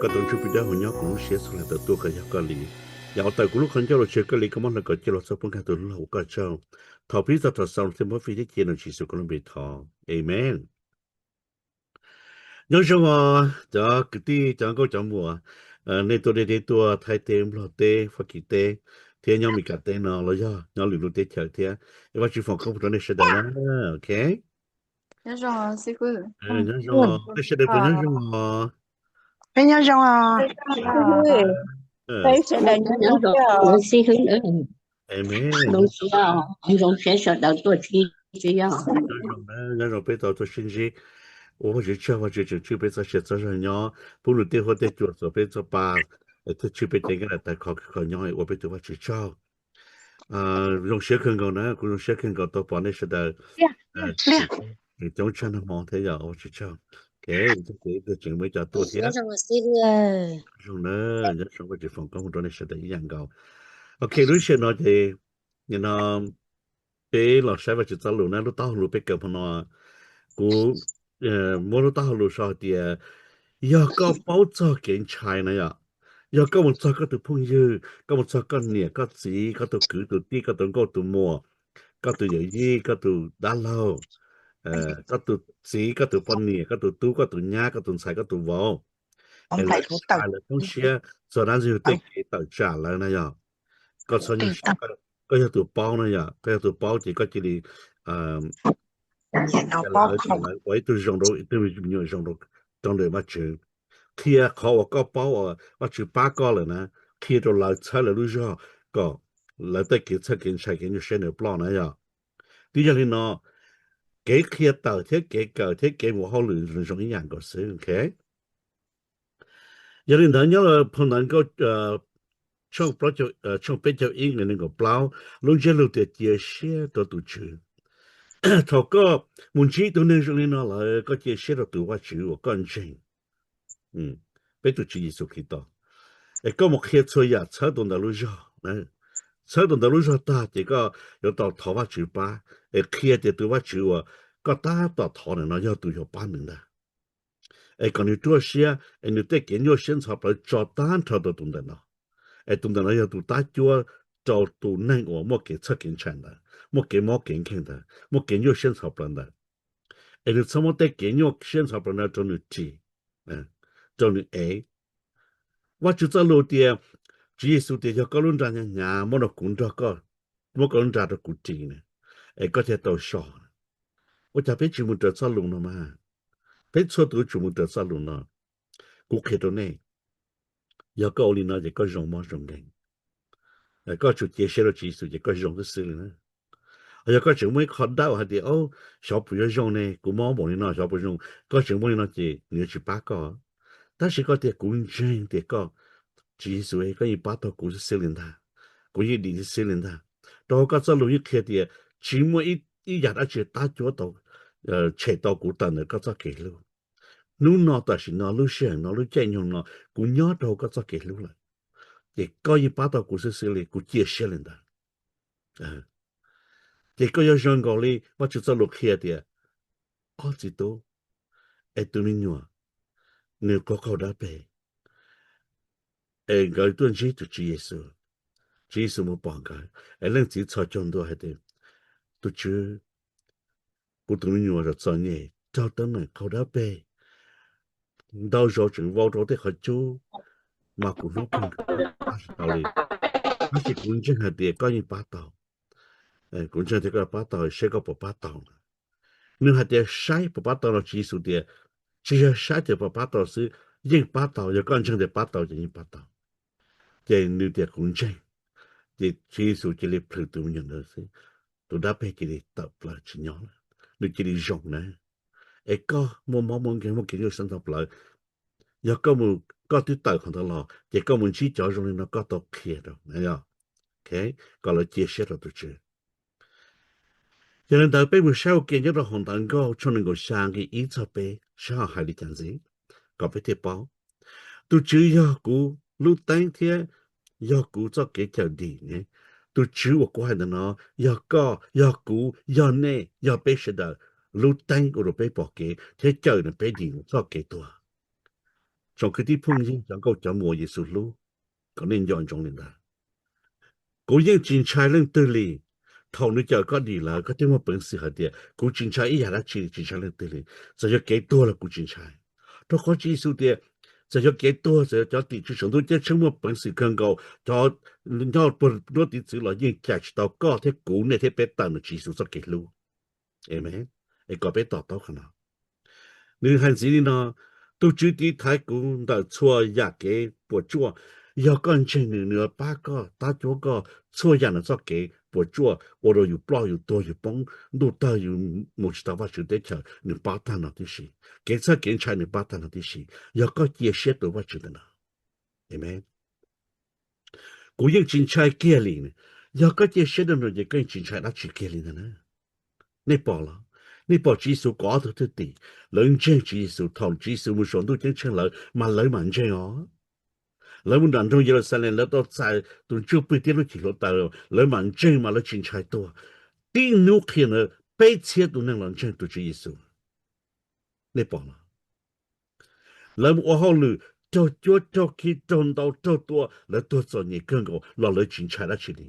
Koj tus Ntsuj Plig Dawb Huv nyob kuv lub siab txhua leej tawm tuaj kom yog koj li. Yog ua tawm kuv lub qhov ncauj los ntawm koj li, koj muab hlawv kom ciaj los txog pub nkag tus lub hauv koj tsaug. Thaum pib txog thaum xaus los thiaj muab fij thiab cia rau Tswv Yexus koj lub npe thov, Amees. Nyob zoo os cov kwv tij cov nkauj cov muam, nej tuaj deb deb tuaj Thaib teb, Nplog teb, Fab Kis teb, thiab nyob Mes Kas teb no los yog nyob lwm lub teb chaws thiab. Es Vajtswv foom koob hmoov rau nej sawv daws na. Ok. Nyob zoo, nej sawv daws puas nyob zoo os? Peb nyob zoo os. Peb sawv daws nyob zoo. Amees. Zoo siab, zoo siab sawv daws tuaj txhij txiv. Nyob zoo peb tau tuaj sib ntsib, ua Vajtswv tsaug, Vajtswv tseem tswj peb txoj sia txoj zog nyob, pub nws tej huab tej cua txuas peb txoj pa, thiaj tswj peb cev nkaj daim tawv khov kho nyob, ua peb tus Vajtswv tsaug. Zoo siab kawg nkaus na, kuv zoo siab kawg nkaus tau pom nej sawv daws coob tshaj nag hmo thiab yog ua Vajtswv tsaug. Ok, tseem muaj ib co tuaj thiab. Zoo na, nyob zoo, Vajtswv foom koob hmoov rau nej sawv daws ib yam nkaus. Ok, lub sij hawm no ces nim no peb los saib Vajtswv txoj lus na, lub taub hau lus peb kawm hmo no, kuv muab lub taub hau lus sau hais tias, yog koj paub txog kev ntshai na yom, yog koj mus txog koj tus phooj ywg, koj mus txog koj niam koj txiv, koj tus kwv tus tij, koj tus nkauj tus muam, koj tus yawm yij, koj tus dab laug, koj tus txiv, koj tus poj niam, koj tus tub, koj tus nyab, koj tus ntxhais, koj tus vauv, es lawv ntshai lawv poob siab txog dab ntxwg tej kev tawm tsam lawv na yom, koj txhob nyuaj siab, koj yog tus paub na yom, koj yog tus paub ces koj cia li lawv, lawv ua ib tug zoo rau, ib tug me nyuam zoo rau ntawm Vajtswv. Qhia qhov uas koj paub uas Vajtswv pab koj lawm na, qhia rau lawv txhawb lawv lub zog kom lawv tej kev txhawj kev ntshai kev nyuaj siab nws ploj na yom. Twb yog li no, kev qhia tawm thiab kev kawm thiab kev mus hauj lwm zoo ib yam nkaus xwb, ok. Yog li ntawd nyob phau Ntawv Nkauj tshooj peb caug ib nqe nees nkaum plaub, lub ntsiab lus tias cia siab rau tus Tswv. Thaum koj mus ntsib tus neeg zoo li no lawm, koj cia siab rau tus Vajtswv uas koj ntseeg, peb tus Tswv Yexus Khetos, es koj mus qhia txhua yam txhawb tus ntawd lub zog, txhawb tus ntawd lub zog tag ces koj yuav tau thov Vajtswv pab, es qhia tias tus Vajtswv uas koj tab tom thov ntawm no yog tus yuav pab nws ntag. Es kom nws ruaj siab, es nws tej kev nyuaj siab ntxhov plawv tso tag nrho rau tus ntawm no. Es tus ntawm no yog tus tab cuab rau tus neeg uas muaj kev txhawj kev ntshai ntawd, muaj kev mob kev nkeeg ntawd, muaj kev nyuaj siab ntxhov plawv ntawd. Es nws txhob muab tej kev nyuaj siab ntxhov plawv ntawd rau nws ris, rau nws ev. Vajtswv txoj lus tias, Tswv Yexus tias yog koj lub nra hnyav hnyav muab rau kuv nrog koj, muab koj lub nra rau kuv ris na, es koj thiaj tau so. Ua cas peb tsis mus raws txoj lus no mas? Peb txhua tus yuav tsum mus raws txoj lus no. Kuv qhia rau nej, yog koj ua li no ces koj zoo mob zoo nkeeg. Koj tsuas cia siab rau Tswv Yexus ces koj zoo xwb xwb li na. Yog koj tseem muaj ib qho dawb hais tias, xyov puas yuav zoo ne, kuv mob npaum li no xyov puas zoo, koj tseem muaj li no ces nws yuav tsis pab koj. Tab sis koj tias kuv ntseeg tias koj, Tswv Yexus, koj yeej pab tau kuv xwb xwb li ntag, kuv yeej dim xwb xwb li ntag. Rau qhov koj txoj lus yeej qhia tias tsis muaj ib yam dab tsi tab cuab tau, tshem tau kuv tawm ntawm koj txoj kev hlub. Hnub no tam sim no lub sij hawm no lub caij nyoog no kuv nyob rau hauv koj txoj kev hlub lawm, ces koj yeej pab tau kuv xwb xwb li, kuv cia siab li ntawd. Ces koj yuav zoo nkaus li Vajtswv txoj lus qhia tias, ob txiv tub es tus me nyuam nws qaug qaug dab peg, es nkawd tuaj ntsib tus Tswv Yexus, Tswv Yexus mus pom nkawd, es leej txiv txhos caug ntua hais tias, tus Tswv, kuv tus me nyuam txom txom nyem raug teeb meem qaug dab peg, ntau zaus tseem vau rau tej qhov cub, mas kuv hlub kawg nkaus, pab tsis tau li. Tab sis kuv ntseeg hais tias koj yeej pab tau. Kuv ntseeg tias koj pab tau, seb koj puas pab tau. Nws hais tias saib puas pab tau no, Tswv Yexus tias, tsis yog saib tias puas pab tau xwb, yeej pab tau, yog koj ntseeg tias pab tau ces yeej pab tau. Ces nws tias kuv ntseeg. Ces Tswv Yexus cia li plhws tus me nyuam ntawd xwb, tus dab peg cia li tawm plaws tsis nyob lawm, nws cia li zoo na. Es koj muaj mob muaj nkeeg muaj kev nyuaj siab ntxhov plawv, yog koj mus, koj twb tawm qhov ntawd los ces koj mus ntsib cov zoo li no koj tau qhia rau na yom, kom lawv cia siab rau tus Tswv. Yog li ntawd peb mus saib ua ke nyob rau hauv Ntawv Nkauj tshooj nees nkaum xya nqe ib txog peb saib ho hais li cas ntxiv, kom peb thiaj paub. Tus Tswv yog kuv lub teeb thiab yog kuv txoj kev cawm dim ne. Tus Tswv uas kuv hais ntawm no yog koj, yog kuv, yog nej, yog peb sawv daws lub teeb ua rau peb pom kev thiab cawm peb dim txoj kev tuag. Tsoom kwv tij phooj ywg, cov nkauj cov muam Yexus hlub, kom nej nco ntsoov li ntawd. Kuv yeej tsis ntshai leej twg li. Thaum nws cawm koj dim lawm, koj thiaj muaj peev xwm hais tias kuv tsis ntshai ib yam dab tsi, tsis ntshai leej twg li. Txawm yog kev tuag los kuv tsis ntshai. Rau qhov Tswv Yexus tias, txawm yog kev tuag, txawm yog cov tim tswv saum ntuj ceeb tsheej muaj peev xwm kawg nkaus, cov nyob puag nruab tiv txwv los yeej cais tsis tau koj thiab kuv, nej thiab peb tawm ntawm Tswv Yexus txoj kev hlub. Amen. Es kom peb to taub qhov no. Nws hais ntxiv li no: Tus Tswv tiv thaiv kuv ntawm txhua yam kev puas tsuaj. Yog koj ntseeg nws, nws yuav pab koj, tab cuab koj txhua yam nws txoj kev puas tsuaj ua rau yus ploj yus tuag yus poob, ntuj tawg yus mus tsis tau Vajtswv teb chaws, nws pab tag nrho tib si. Kev txhawj kev ntshai nws pab tag nrho tib si, yog koj cia siab rau Vajtswv ntawm no. Amen. Kuv yeej tsis ntshai kiag li. Yog koj cia siab rau nws ces koj yeej tsis ntshai dab tsi kiag li ntag na. Nej pom los? Nej pom Tswv Yexus kaum ob tug thwj tim, lawv ntseeg Tswv Yexus, thaum Tswv Yexus mus saum ntuj ceeb tsheej lawm mas lawv mam ntseeg os. Lawv mus nram nroog Yeluxalees, lawv tau txais tus ntsuj plig thiab lub cim hluav taws, lawv mam ntseeg mas lawv tsis ntshai tuag. Tib hnub qhia ntawd peb txhiab tus neeg los ntseeg tus Tswv Yexus. Nej pom los? Lawv mus ua hauj lwm raug cuab raug khi raug ntaus raug tua, lawv tuag txom nyem kawg nkaus los lawv tsis ntshai dab tsi li.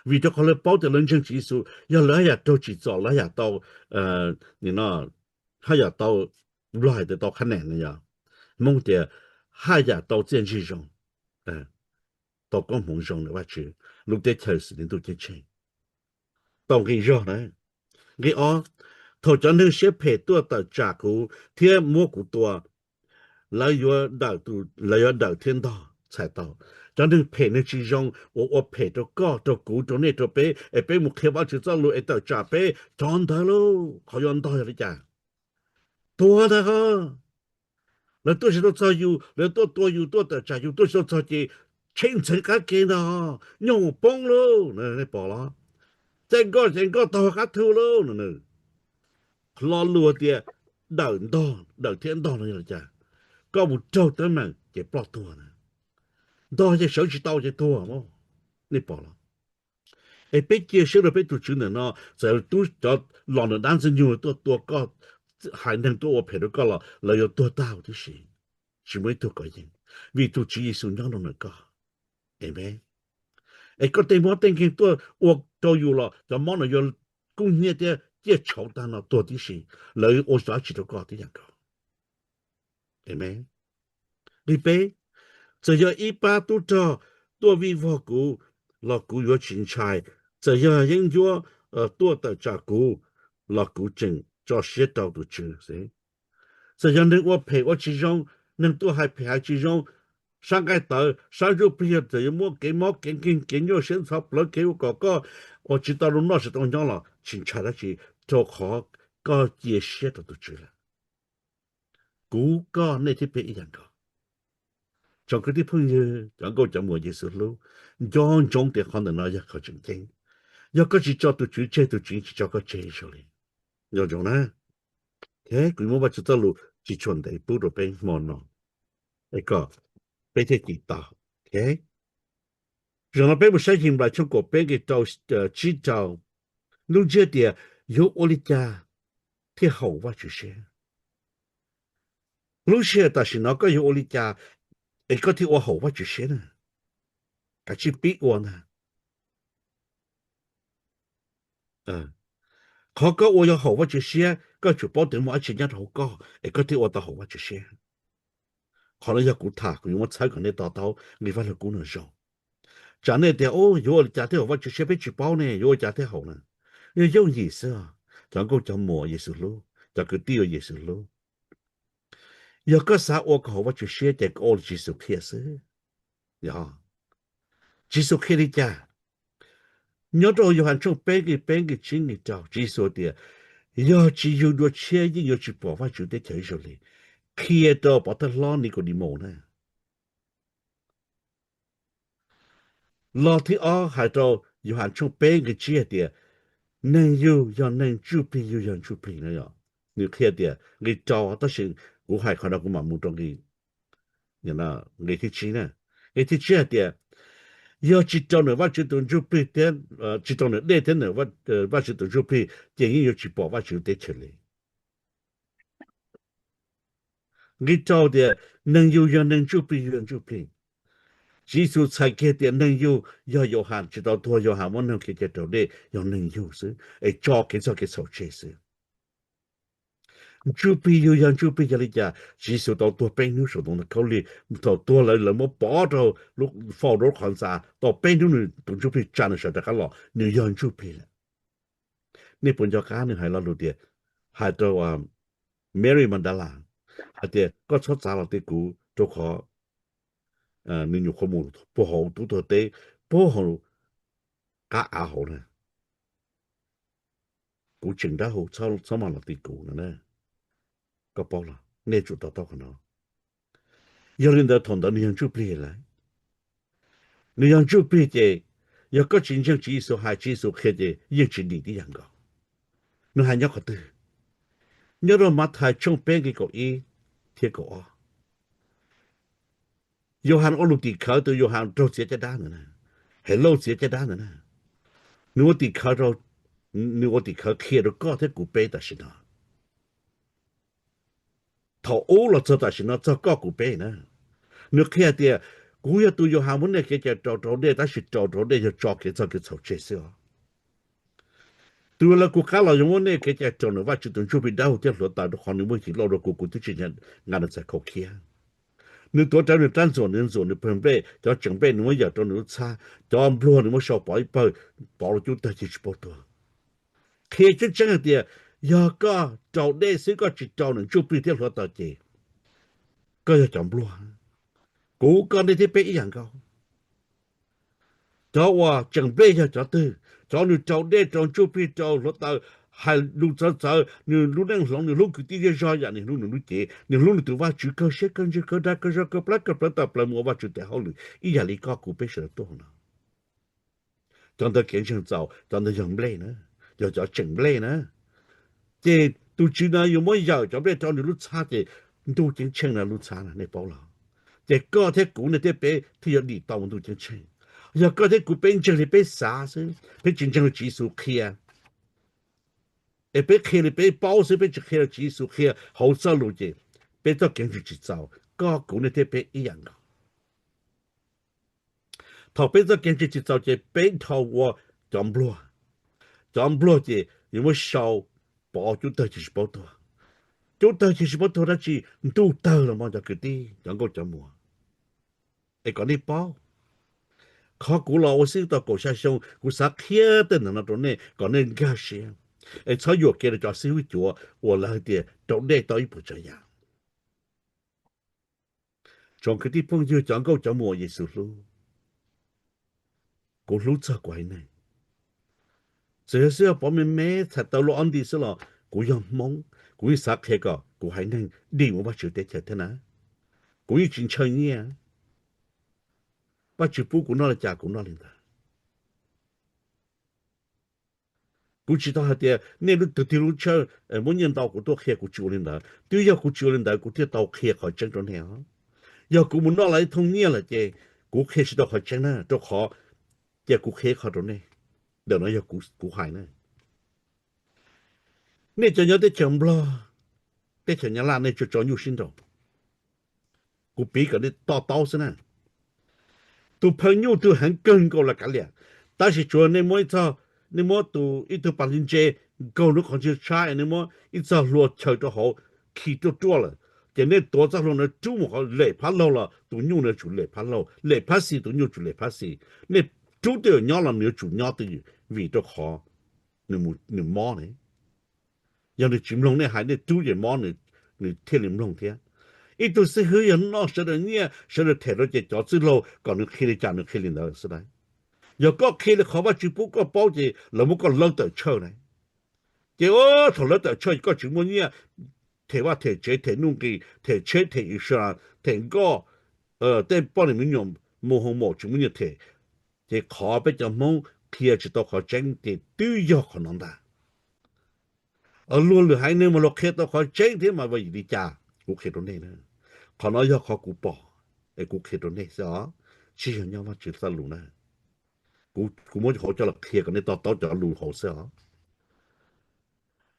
Vim rau qhov lawv paub tias lawv ntseeg Tswv Yexus, yog lawv haj yam raug tsim txom, lawv haj yam tau, haj yam tau, Nplog hais tias tau khab nees no, yog Hmoob tias haj yam tau txiaj ntsig zoo, tau koob hmoov zoo ntawm Vajtswv lub teb chaws xws li ntuj ceeb tsheej, tau nqi zog na. Nqi ob, thaum cov neeg siab phem tuaj tawm tsam kuv thiab muab kuv tua, lawv yuav dawm thiab ntog, txhais tau. Cov neeg phem neeg tsis zoo uas ua phem rau koj rau kuv rau nej rau peb es peb mus qhia Vajtswv txoj lus es tawm tsam peb, cov ntawd lauj, qhov yuav ntog yog li cas? Tuag ntag ho. Lawv tuaj tsis tau txog yus, lawv tuaj tua yus, tuaj tawm tsam yus, tuaj tsis tau txog ces tshee ntxheev qab ke ntag, nyuj mus poob lauj, nej pom los? Caij nkoj ces nkoj taug qab thu lauj. Lo lus tias dawm ntog, dawm thiab ntog no yog li cas? Koj mus raug teeb meem ces ploj tuag na. Ntog ces sawv tsis tau ces tuag, nej pom los? Es peb cia siab rau peb tus Tswv ntawm no, txawm tub cov los ntawm dab ntxwg nyoog tuaj tua koj, haiv neeg tuaj ua phem rau koj los lawv yuav tuag tag huv tib si, tsis muaj ib tug kov yeej, vim tus Tswv Yexus nyob rau ntawm koj. Amen. Es koj tej mob tej nkeeg tuaj ua rau yus los cov mob no yuav kub hnyiab thiab ciaj tshauv tag no tuag tib si, lawv ua dab tsi rau koj tib yam nkaus. Amen. Nqi peb, txawm yog ib pab tub rog tuaj vij vog kuv los kuv yuav tsis ntshai, txawm yog yeeb ncuab tuaj tawm tsam kuv los kuv tseem tso siab rau tus Tswv xwb. Txawm yog neeg ua phem ua tsis zoo, neeg tuaj hais phem hais tsis zoo, sab nqaij tawv sab ntsuj plig, yog txawm yuav muab kev mob kev nkeeg kev nyuaj siab ntxhov plawv kev ua kom koj ua tsis tau zoo noj tsis tau nyob los tsis ntshai dab tsi, rau qhov koj cia siab rau tus Tswv lawm. Kuv, koj, nej thiab peb ib yam nkaus. Tsoom kwv tij phooj ywg, cov nkauj cov muam Yexus hlub, nco ntsoov tias qhov ntawm no yog qhov tseem ceeb. Yog koj tsis tso tus Tswv tseg, tus Tswv tsis tso koj tseg zoo li. Nco ntsoov na. Kuv muab Vajtswv txoj lus tsis tshua ntev pub rau peb hmo no, es kom peb thiaj cim tau. Zaum no peb mus saib Henplais tshooj kaum peb nqe rau, tsib rau. Lub ntsiab tias yuav ua li cas thiaj haum Vajtswv siab? Lub sij hawm tam sim no koj yuav ua li cas es koj thiaj ua haum Vajtswv siab na? Kav tsij pib ua ntag. Qhov koj ua yuav haum Vajtswv siab, koj tsum paub tias muaj dab tsi nyob rau hauv koj es koj thiaj ua tau haum Vajtswv siab. Qhov no yog kuv tham, kuv yuav muab txhawb kom nej to taub nqi Vaj Lug Kub no zoo. Tsam nej tias, yuav ua li cas thiaj haum Vajtswv siab, peb tsis paub ne, yuav ua cas thiaj haum na? Yog yooj yim xwb, cov nkauj cov muam Yexus hlub, cov kwv tij uas Yexus hlub. Yog koj xav ua kom haum Vajtswv siab ces koj ua li Tswv Yexus qhia xwb. Yog, Tswv Yexus qhia li cas? Nyob rau Yauhas tshooj peb nqe peb nqe tsib nqe rau, Tswv Yexus tias, yog tsis yug dua tshiab yeej yuav tsis pom Vajtswv teb chaws Israel li. Qhia rau pov thawj hlob Nikaudimos na. Lo thib ob hais rau Yauhas tshooj peb nqe tsib hais tias, neeg yug yog neeg, ntsuj plig yug yog ntsuj plig no. Nws qhia tias nqe rau, tab sis kuv hais qhov no kuv mam mus rau nqe, nqe thib tsib na. Nqe thib tsib hais tias, yog tsis raug ntawm Vajtswv tus ntsuj plig thiab, tsis raug ntawm dej thiab ntawm Vajtswv tus ntsuj plig ces yeej yuav tsis pom Vajtswv teb chaws li. Nqe rau tias neeg yug yog neeg ntsuj plig, yug yog ntsuj plig. Tswv Yexus txhais kiag tias neeg yug yog Yauhas tsis tau tuag, Yauhas muab neeg kev cai raus dej yog neeg yug xwb, es tso kev txog kev txhaum tseg xwb. Ntsuj plig yug yog ntsuj plig yog li cas? Tswv Yexus tau tuag peb hnub saum ntoo khaub lig, thaum tuag lawm lawv muab pov rau, faus rau lub qhov ntxa, tau peb hnub nws tus ntsuj plig tsa nws sawv rov qab los, nws yog ntsuj plig lawm. Nej puas nco qab nws hais lo lus tias, hais rau Mary Magdala hais tias, koj txhob txav los tim kuv, rau qhov nws nyuam qhuav mus puag hauv tub tuag teb, puag hauv qab av hauv na. Kuv tseem dawb huv, txhob mam los tim kuv no na. Koj paub los? Nej tsum to taub qhov no. Yog li ntawd thaum ntawd nws yog ntsuj plig lawm. Nws yog ntsuj plig ces yog koj tsis ntseeg Tswv Yexus hais, Tswv Yexus qhia ces yeej tsis dim tib yam nkaus. Nws hais nyob qhov twg? Nyob rau Mathais tshooj peb nqe kaum ib thiab kaum ob. Yauhas ua lus tim khawv, tus Yauhas raug txiav caj dab ntawd na, Helauj txiav caj dab ntawd na. Nws ua tim khawv rau, nws ua tim khawv qhia rau koj thiab kuv peb tam sim no. Thaum ub los txog tam sim no txog koj kuv peb na. Nws qhia tias, kuv yog tus Yauhas muab nej kev cai raus rau dej, tab sis raus rau dej yog tso kev txog kev txhaum tseg xwb os. Tus uas lawv kuv qab los yuav muab nej kev cai raus nws Vajtswv tus ntsuj plig dawb huv thiab hluav taws, rau qhov nws muaj hwj chim loj dua kuv, kuv twb tsis nqa nws txhais khau khiab. Nws tuav rawv nws rab ntxuam, nws ntxuam nws pawg nplej, cov tseem nplej nws muab yawm rau nws lub txhab, cov npluag nws muab sau pov ib pawg, pov rau cub tawg cia tsis paub tuag. Qhia tseeb tseeb hais tias, yog koj raus dej xwb koj tsis raus nws ntsuj plig thiab hluav taws ces koj yog cov npluag. Kuv koj nej thiab peb ib yam nkaus. Cov uas tseem nplej yog cov twg? Cov nws raus dej, raus ntsuj plig, raus hluav taws, hais lus txawv txawv, nws lub neej hloov, nws hlub kwv tij zej zog yam nws hlub nws lub cev, nws hlub nws tus Vajtswv, kawg siab kawg ntsws kawg dag kawg zog kawg plab kawg plawv tawm plaws mus ua Vajtswv tes hauj lwm ib yam li koj kuv peb sawv daws tuaj no. Cov ntawd kev ntseeg txaus, cov ntawd yog nplej na, yog cov tseem nplej na. Ces tus Tswv no yuav muab yawm cov nplej rau nws lub txhab ces ntuj ceeb tsheej no lub txhab na, nej paub los? Ces koj thiab kuv nej thiab peb thiaj yuav dim tau mus ntuj ceeb tsheej. Yog koj thiab kuv peb ntseeg li peb xav xwb, peb tsis ntseeg li Tswv Yexus qhia, es peb qhia li peb paub xwb, peb tsis qhia li Tswv Yexus qhia hauv txoj lus ces peb txoj kev ntseeg tsis txaus, koj kuv nej thiab peb ib yam nkaus. Thaum peb txoj kev ntseeg tsis txaus ces peb dhau ua cov npluag. Cov npluag ces yuav muab sau pov cub tawg cia tsis paub tuag. Cub tawg cia tsis paub tuag dab tsi? Ntuj tawg los mas cov kwv tij, cov nkauj cov muam. Es kom nej paub, qhov kuv los ua xib hwb tau kaum xya xyoo kuv xav qhia tej ntawm no rau nej kom nej nkag siab, es txhob yuam kev rau cov xib hwb cuav uas lawv hais tias raus dej tau ib puas tsav yam. Tsoom kwv tij phooj ywg, cov nkauj cov muam Yexus hlub, kuv hlub txog kuv haiv neeg. Txawm yog xib hwb Pov me me txhais tau luaj ob nti xwb los kuv yog Hmoob, kuv yeej xav qhia kom kuv haiv neeg dim mus Vajtswv teb chaws thiab na. Kuv yeej tsis ntshaw nyiaj. Vajtswv pub kuv noj li cas kuv noj li ntawd. Kuv tsis tau hais tias nej lub tug twg lub tshawj muab nyiaj ntau kuv tuaj qhia, kuv tsis ua li ntawd. Twb yog kuv tsis ua li ntawd kuv thiaj tau qhia qhov tseeb rau nej os. Yog kuv mus noj lawv ib thooj nyiaj lawm ces kuv qhia tsis tau qhov tseeb na, rau qhov, cia kuv qhia qhov rau nej, ntawm no yog kuv hais na. Nej cov nyob teb chaws Nplog, teb chaws Nyab Laj nej tso tso nyuj sib nraus. Kuv piv kom nej to taub xwb na. Tus phaw nyuj twg heev kawg nkaus los kav liam, tab sis tsuav nej muab ib txog, nej muab tus ib tug pas ntse nkaug lub qhov ntsia tshab, nej muab ib txog hlua chaw rau hauv khi ruaj ruaj lawm, ces nej tuav txoj hlua ntawd rub mus qhov lem phab laug los tus nyuj nws yuav tsum lem phab laug, lem phab xis tus nyuj tsum lem phab xis. Nej rub twj ywm nyob los nws yuav tsum nyob twj ywm vim rau qhov nws mob ne. Yog nws tsis mloog nej hais, nej rub ces mob, nws thiaj li mloog thiab. Ib tug xib hwb yog noj sawv daws nyiaj, sawv daws them rau ces cov txwj laug kom nws qhia li cas nws qhia li ntawd xwb lauj. Yog koj qhia li qhov Vajtswv pub koj paub ces lawv muab koj lawv tawm tshawj na. Ces thaum lawv tawm tshawj koj tsis muaj nyiaj them vaj them tsev, them nuj nqis, them tsheb, them insurance, them nkoj, tej poj niam me nyuam mus hoo maum tsis muaj nyiaj them. Ces qhov peb cov Hmoob qhia tsis tau qhov tseeb ces twb yog qhov no ntag. Luag lwm haiv neeg mas luag qhia tau qhov tseeb thiab mas vim li cas? Kuv qhia rau nej na, qhov no yog qhov kuv pom es kuv qhia rau nej xwb os, tsis yog nyob Vajtswv txoj lus na. Kuv muab hauv coj los qhia kom nej to taub cov lus hauv xwb os.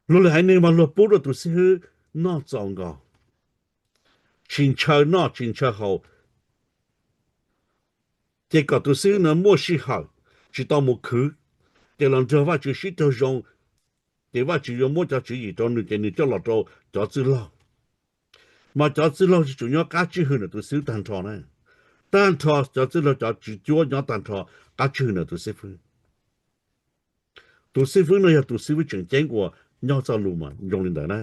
Luag lwm haiv neeg mas luag pub rau tus xib hwb noj txaus nkaus, tsis ntshaw noj tsis ntshaw haus, ces kom tus xib hwb no muaj sij hawm tsis tau mus khwv, ces los nrog Vajtswv sib raug zoo, ces Vajtswv yuav muab cov tswv yim rau nws ces nws coj los rau cov txwj laug. Mas cov txwj laug tsis tshua nyob qab tswj hwm ntawm tus xib hwb tag nrho na. Tag nrho cov txwj laug cov tswv cuab nyob tag nrho qab tswj hwm ntawm tus xib hwb. Tus xib hwb no yog tus xib hwb tseem ceeb uas nyob txoj lus mas zoo li ntawd na.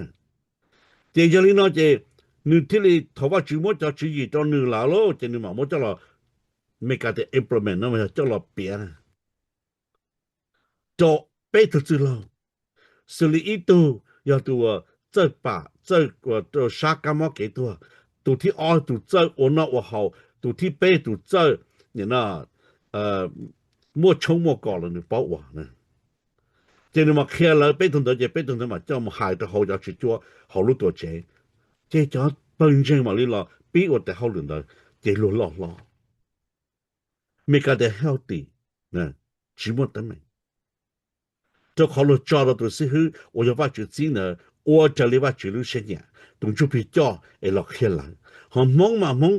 Ces yog li no ces nws thiaj li thaum Vajtswv muab cov tswv yim rau nws lawm lauj, ces nws mam muab coj los, Meskas tias implement no mas yog coj los piav na, rau peb tug txwj laug, xws li ib tug yog tus txawj pam txawj sab kab mob kev tuag, tus thib ob tus txawj ua noj ua haus, tus thib peb tus txawj muaj tshoob muaj kos los nws paub ua. Ces nws mam qhia lawv peb tug ntawd ces peb tug ntawd mam coj mus hais rau hauv cov tswv cuab hauv lub tuam tsev. Ces cov pawg ntseeg mam li los pib ua tes hauj lwm ntawd, ces luag loj hlob. Meskas tias healthy, tsis muaj teeb meem, rau qhov luag tso rau tus xib hwb uas yog Vajtswv txib ntawd ua raws li Vajtswv lub siab nyiam, tus Ntsuj Plig coj es los qhia lawv. Ho Hmoob mas Hmoob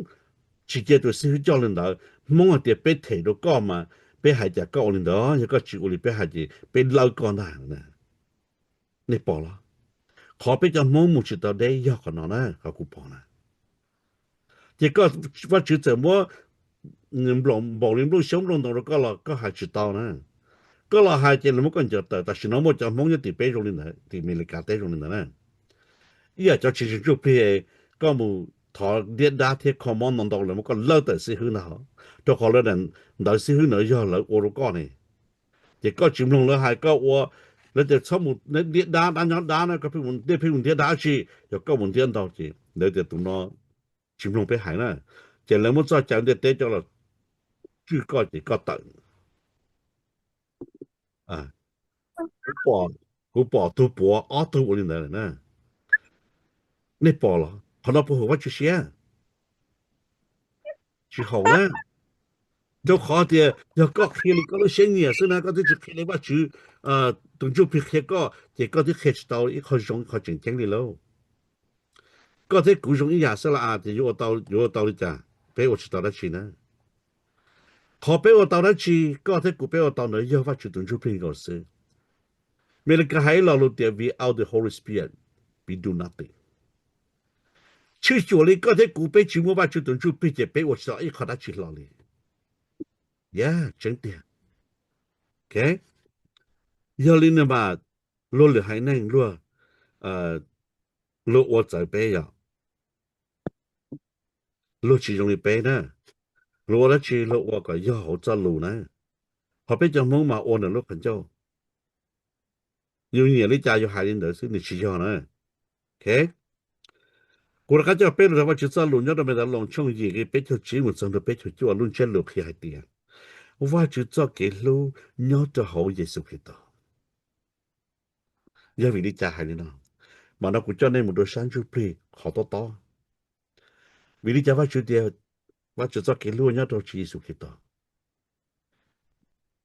tsis cia tus xib hwb coj li ntawd, Hmoob hais tias peb them rau koj mas peb hais tias koj ua li ntawd, yog koj tsis ua li peb hais ces peb lawb koj ntag. Nej pom los? Qhov peb cov Hmoob mus tsis tau deb yog qhov no na, qhov kuv pom na. Ces koj, Vajtswv txawm muab npaum li nplooj xyoob nplooj ntoo rau koj los koj hais tsis tau na. Koj los hais ces lawv muab koj ncaws tawm. Tam sim no muaj cov Hmoob nyob tim peb zoo li ntawd, tim Amelikas teb zoo li ntawd na. Ib yam cov tsis ntseeg Ntsuj Plig, koj mus thov ntiab dab thiab kho mob ntau ntau lawv muab koj lawb tawm xib hwb ntag, rau qhov lawv ntawv xib hwb ntawd yog lawv ua rau koj ne. Ces koj tsis mloog lawv hais, koj ua, lawv tias txhob mus ntiab dab, dab nyob dab na, koj pheej mus ntiab, pheej mus ntiab dab dab tsi, yog koj mus ntiab ntau ces lawv tias tus no tsis mloog peb hais na. Ces lawv muab txoj cai ntiaj teb coj los tswj koj ces koj tawm. Kuv pom tug puav ob tug ua li ntawd lawm na. Nej pom los? Qhov no puas haum Vajtswv siab? Tsis haum na. Rau qhov tias yog koj qhia li koj lub siab nyiam xwb na, koj twb tsis qhia li Vajtswv tus Ntsuj Plig qhia koj, ces koj twb qhia tsis tau ib qho zoo ib qho tseem ceeb li lauj. Koj thiab kuv zoo ib yam xwb las, ces yuav ua tau li cas? Peb ua tsis tau dab tsi na. Qhov peb ua tau dab tsi, koj thiab kuv peb ua tau ntawd yog Vajtswv tus Ntsuj Plig nkaus xwb. Amelikas hais ib lo lus tias without the Holy Spirit, we do nothing. Tshwj xyuam li koj thiab kuv peb tsis muaj Vajtswv tus Ntsuj Plig ces peb ua tsis tau ib qho dab tsi hlo li. Yog, tseeb tiag. Yog li no mas luag lwm haiv neeg luag, luag ua txawv peb yom. Luag tsis zoo li peb na. Luag ua dab tsi luag ua kom yog hauv txoj lus na. Ho peb cov Hmoob mas ua ntawm lub qhov ncauj. Yus nyiam li cas yus hais li ntawd xwb, nws tsis yog na. Kuv rov qab coj peb los rau Vajtswv txoj lus nyob rau Matthew tshooj yim nqe peb caug tsib mus txog ntua peb caug cuaj, lub ntsiab lus qhia hais tias Vajtswv txoj kev hlub nyob rau hauv Yexus Khetos. Yog vim li cas hais li no? Mas no kuv coj nej mus rau sab ntsuj plig qhov tob tob. Vim li cas Vajtswv tias Vajtswv txoj kev hlub nyob rau Tswv Yexus Khetos?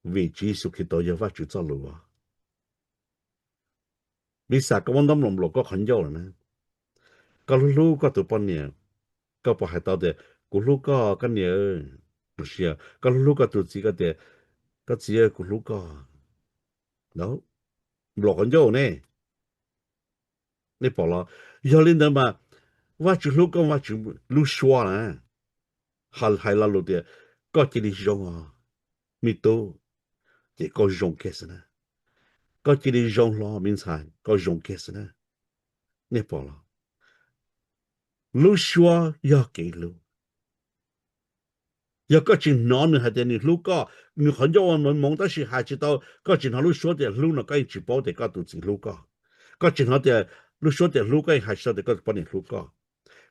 Vim Tswv Yexus Khetos yog Vajtswv txoj lus. Vis xam koj muab ntaub nploos nploos koj qhov ncauj lawm na, koj hlub hlub koj tus poj niam, koj puas hais tau tias kuv hlub koj koj niam? Los sis koj hlub hlub koj tus txiv koj tias koj txiv kuv hlub koj? Nploos qhov ncauj ne. Nej pom los? Yog li ntawd mas Vajtswv hlub koj, Vajtswv lub suab na, hais lo lus tias koj cia li zoo os me tub, ces koj zoo kiag xwb na. Koj cia li zoo hlo me ntxhais, koj zoo kiag xwb na. Nej pom los? Lub suab yog kev hlub. Yog koj tsis hnov nws hais tias nws hlub koj, nws qhov ncauj ua moov moov tab sis hais tsis tau, koj tsis hnov lub suab tias hlub no koj yeej tsis paub tias koj tus txiv hlub koj. Koj tsis hnov tias lub suab tias hlub koj yeej hais tsis tau tias koj tus poj niam hlub koj.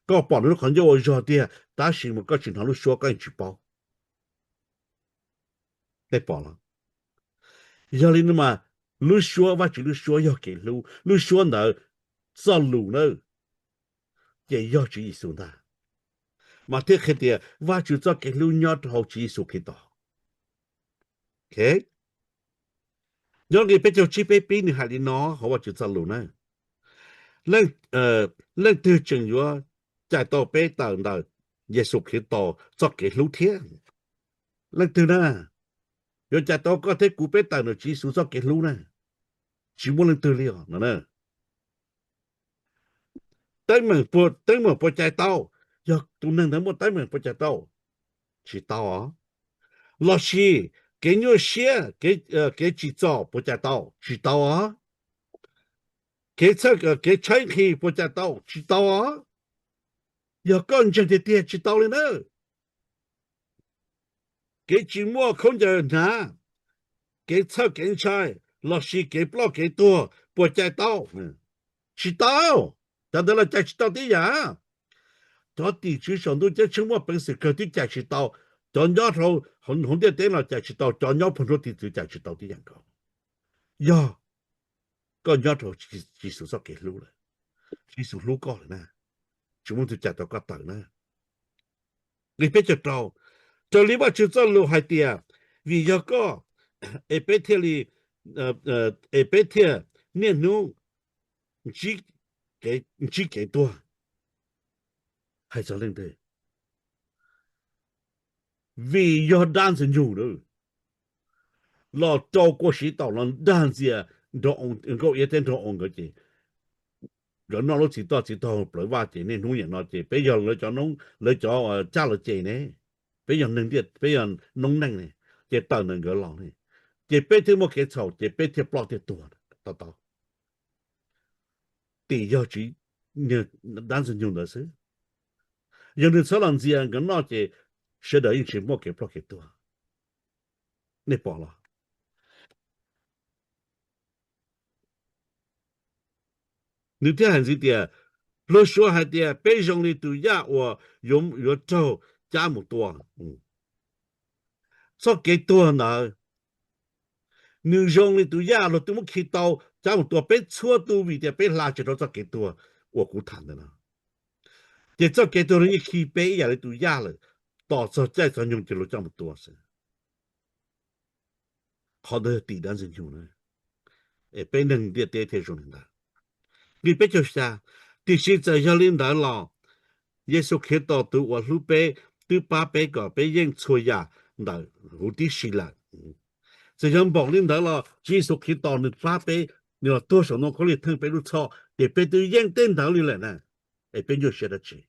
Koj pom nws lub qhov ncauj ua zog tiag tab sis mas koj tsis hnov lub suab koj yeej tsis paub. Nej pom los? Yog li no mas lub suab, Vajtswv lub suab yog kev hlub, lub suab ntawd txoj lus na, ces yog Tswv Yexus ntag. Mas thiaj qhia tias Vajtswv txoj kev hlub nyob rau hauv Tswv Yexus Khetos. Nyob nqe peb caug tsib peb pib nws hais li no hauv Vajtswv txoj lus na: Leej twg tseem yuav cais tau peb tawm ntawm Yexus Khetos txoj kev hlub thiab. Leej twg na yuav cais tau koj thiab kuv peb tawm ntawm Tswv Yexus txoj kev hlub na? Tsis muaj leej twg li os no. Teeb meem puas cais tau? Yog tus neeg ntawd muaj teeb meem puas cais tau? Tsis tau os. Los sis kev nyuaj siab, kev tsim txom puas cais tau? Tsis tau os. Kev txhawj, kev tshaib nqhis puas cais tau? Tsis tau os. Yog koj ntseeg tiag tiag tsis tau li na. Kev tsis muaj khaub ncaws hnav, kev txhawj kev ntshai, los sis kev ploj kev tuag puas cais tau? Tsis tau. Cov ntawd los cais tsis tau tib yam. Cov tim tswv saum ntuj ceeb tsheej muaj peev xwm kawg twb cais tsis tau. Cov nyob rau hauv ntiaj teb no cais tsis tau, cov nyob puag nruab tiv txwv cais tsis tau tib yam nkaus. Yog koj nyob rau Tswv Yexus txoj kev hlub lawm, Tswv Yexus hlub koj lawm na, tsis muaj leej twg cais tau koj tawm na. Nqe peb caug rau, raws li Vajtswv txoj lus hais tias, vim yog koj es peb thiaj li, es peb thiaj niaj hnub ntsib kev tuag. Hais txog leej twg? Vim yog dab ntxwg nyoog los rau kua siv taum los dag ntxias nraug, nkauj iab thiab nraug oo nkawd ces nkawd noj lub txiv toj txiv taug plawv vaj ces niaj hnub niam no ces peb yog lawv cov, lawv cov caj lawv ces ne, peb yog neeg ntiaj, peb yog noob neej ne, ces tawm ntawm nkawd los ne, ces peb thiaj muaj kev txhaum ces peb thiaj ploj thiaj tuag to taub. Tim yog tsis, dab ntxwg nyoog ntawd xwb. Yog nws txhob los ntxias nkawd noj ces sawv daws yeej tsis muaj kev ploj kev tuag. Nej pom los? Nws thiaj hais ntxiv tias, pluag suav hais tias peb zoo li tus yaj uas yuav raug cab mus tua. Txoj kev tuag ntawd nws zoo li tus yaj luag twb muab khi tau cab mus tua peb txhua tus vim tias peb hla tsis tau txoj kev tuag uas kuv tham ntawd no. Ces txoj kev tuag no yeej khi peb ib yam li tus yaj lawm, tos txog caij txog nyoog ces luag coj mus tua xwb. Qhov ntawd yog tim dab ntxwg nyoog na, es peb neeg ntiaj teb thiaj zoo li ntawd. Nqe peb caug xya, tiam sis txawm yog li ntawd los Yexus Khetos tus uas hlub peb twb pab peb kom peb yeej txhua yam ntawm huv tib si lawm. Txawm yog npaum li ntawd los Tswv Yexus Khetos nws pab peb, nws los tuag saum ntoo khaub lig theej peb lub txhoj ces peb twb yeej tej ntawd li lawm na, es peb nyuaj siab dab tsi?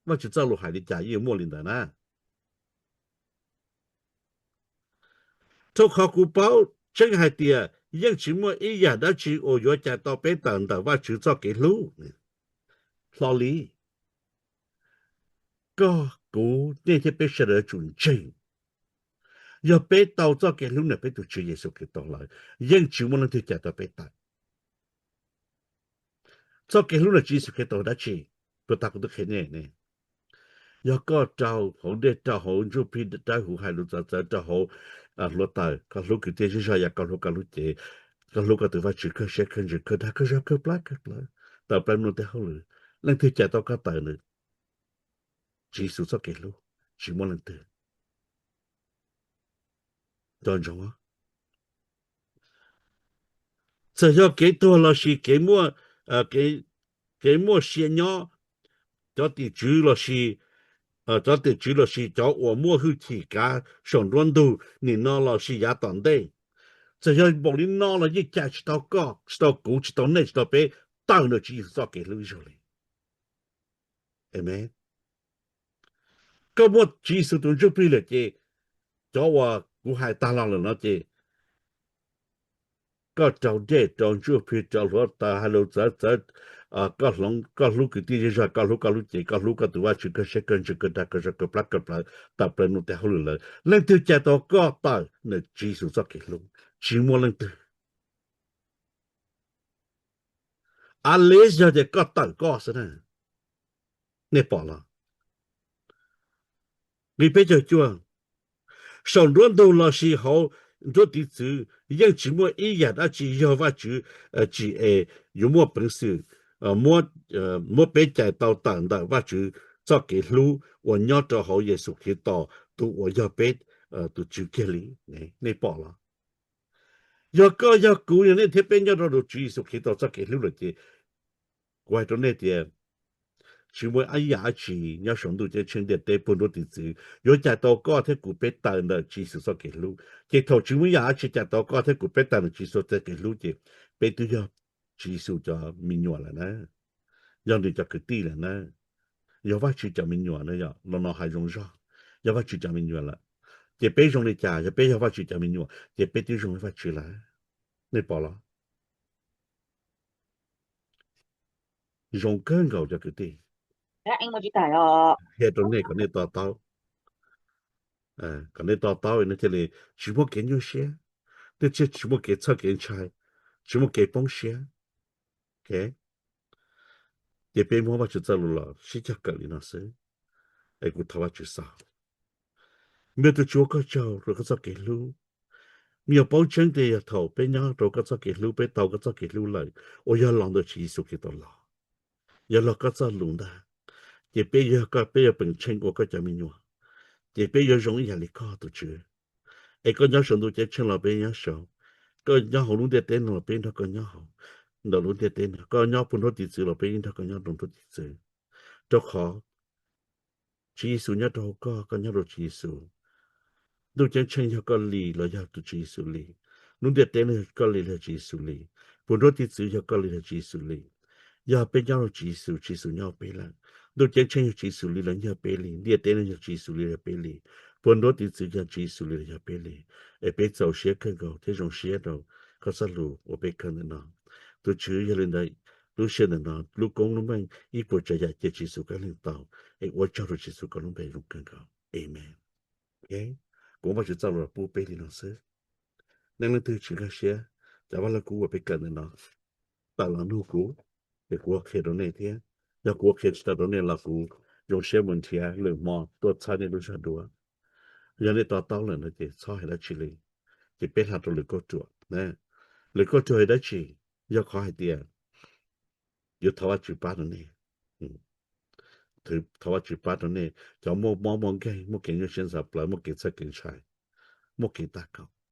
Vajtswv txoj lus hais li cas yeej muaj li ntawd na. Rau qhov kuv paub tseeb hais tias yeej tsis muaj ib yam dab tsi uas yuav cais tau peb tawm ntawm Vajtswv txoj kev hlub. Hlo li, koj, kuv, nej thiab peb sawv daws yuav tsum ntseeg, yog peb tau txoj kev hlub ntawm peb tus Tswv Yexus Khetos lawm, yeej tsis muaj leej twg cais tau peb tawm. Txoj kev hlub ntawm Tswv Yexus Khetos dab tsi? Puag ta kuv twb qhia nej ne, yog koj rau hauv dej, rau hauv ntsuj plig, dawb huv, hais lus txawv txawv, rau hauv hluav taws, koj hlub kwv tij zej zog, yog koj hlub koj lub cev, koj hlub koj tus Vajtswv kawg siab kawg ntsws kawg dag kawg zog kawg plab kawg plawv, tawm plaws mus tej hauj lwm, leej twg cais tau koj tawm ntawm Tswv Yexus txoj kev hlub? Tsis muaj leej twg. Nco ntsoov, txawm yog kev tuag lossis kev muaj, kev muaj sia nyob, cov tim tswv lossis, cov tim tswv lossis cov uas muaj hwj chim kav saum nruab ntug nim no lossis yav tom ntej, txawm yog npaum li no los yeej cais tsis tau koj, tsis tau kuv, tsis tau nej, tsis tau peb tawm ntawm Tswv Yexus txoj kev hlub ib zaug li. Amen. Koj muaj Tswv Yexus tus ntsuj plig lawm ces cov uas kuv hais tag los lawm no ces koj rau dej, rau ntsuj plig, rau hluav taws, hais lus txawv txawv, koj hloov, koj hlub kwv tij zej zog, koj hlub koj lub cev, koj hlub koj tus Vajtswv kawg siab kawg ntsws kawg dag kawg zog kawg plab kawg plawv, tawm plaws mus tej hauj lwm lawm, leej twg cais tau koj tawm ntawm Tswv Yexus txoj kev hlub? Tsis muaj leej twg. At least yog tias koj tawm koj xwb na. Nej pom los? Nqe peb caug cuaj, saum nruab ntug lossis hauv nruab tiv txwv yeej tsis muaj ib yam dab tsi yog Vajtswv tsim es yuav muaj peev xwm muab peb cais tau tawm ntawm Vajtswv txoj kev hlub uas nyob rau hauv Yexus Khetos tus uas yog peb tus Tswv kiag li. Nej pom los? Yog koj yog kuv, yog nej thiab peb nyob rau tus Tswv Yexus Khetos txoj kev hlub lawm ces kuv hais rau nej tias tsis muaj ib yam dab tsi nyob saum ntuj ceeb tsheej ntiaj teb puag nruab tiv txwv yuav cais tau koj thiab kuv peb tawm ntawm Tswv Yexus txoj kev hlub. Ces thaum tsis muaj ib yam dab tsi cais tau koj thiab kuv peb tawm ntawm Tswv Yexus txoj kev hlub ces peb twb yog Tswv Yexus cov me nyuam lawm na, yog nws cov kwv tij lawm na, yog Vajtswv cov me nyuam na, yog los no hais zoo zog, yog Vajtswv cov me nyuam lawm. Ces peb zoo li cas? Yog peb yog Vajtswv cov me nyuam ces peb twb zoo li Vajtswv lawm. Nej pom los? Zoo kawg nkaus cov kwv tij, qhia rau nej kom nej to taub, kom nej to taub nej thiaj li tsis muaj kev nyuaj siab, nej thiaj tsis muaj kev txhawj kev ntshai, tsis muaj kev poob siab. Ces peb muab Vajtswv txoj lus los sib cog kawm li no xwb, es kuv thov Vajtswv xaus. Me nyuam, tus Tswv ua koj tsaug rau koj txoj kev hlub. Me nyuam, paub tseeb tias yog thaum peb nyob rau koj txoj kev hlub, peb tau koj txoj kev hlub lawm, uas yog los ntawm Tswv Yexus Khetos los, yog los koj txoj lus ntag, ces peb yog koj, peb yuav peem tsheej ua koj cov me nyuam, ces peb yuav zoo ib yam li koj tus Tswv. Es koj nyob saum ntuj ceeb tsheej los peb nyob saud, koj nyob hauv lub ntiaj teb no los peb nrog koj nyob hauv ntawm lub ntiaj teb no, koj nyob puag nruab tiv txwv los peb nrog koj nyob rau nruab tiv txwv. Rau qhov Tswv Yexus nyob rau hauv koj, koj nyob rau Tswv Yexus. Ntuj ceeb tsheej yog koj li los yog tus Tswv Yexus li? Lub ntiaj teb no yog koj li los yog Tswv Yexus li? Puag nruab tiv txwv yog koj li los yog Tswv Yexus li? Yog peb nyob rau Tswv Yexus, Tswv Yexus nyob peb lawm. Ntuj ceeb tsheej yog Tswv Yexus li los yog peb li? Ntiaj teb no yog Tswv Yexus li los yog peb li? Puag nruab tiv txwv yog Tswv Yexus li los yog peb li? Es peb txaus siab kawg nkaus thiab zoo siab rau koj txoj lus uas peb kawm ntawm no. Tus Tswv, yog li ntawd, lub sij hawm ntawm no lub koob lub meej ib puas tsav yam cia Tswv Yexus kab leeg tau. Es ua tsaug rau Tswv Yexus koj lub npe zoo kawg nkaus. Amees. Kuv muab Vajtswv txoj lus los pub peb li no xwb. Nej leej twg tsis nkag siab cov vaj lug kub uas peb kawm ntawm no, tawm los nug kuv, ces kuv ua qhia rau nej thiab. Yog kuv ua qhia tsis tau rau nej los kuv zoo siab mus nrhiav lwm hmo tuaj txhawb nej lub zog dua. Yog nej to taub lawm no ces txhob hais dab tsi li, ces peb hla rau lwm kauj ruam. Lwm kauj ruam yog dab tsi? Yog qhov hais tias yuav thov Vajtswv pab rau nej. Thov Vajtswv pab rau nej cov muaj mob muaj nkeeg, muaj kev nyuaj siab ntxhov plawv, muaj kev txhawj kev ntshai, muaj kev tag kaum.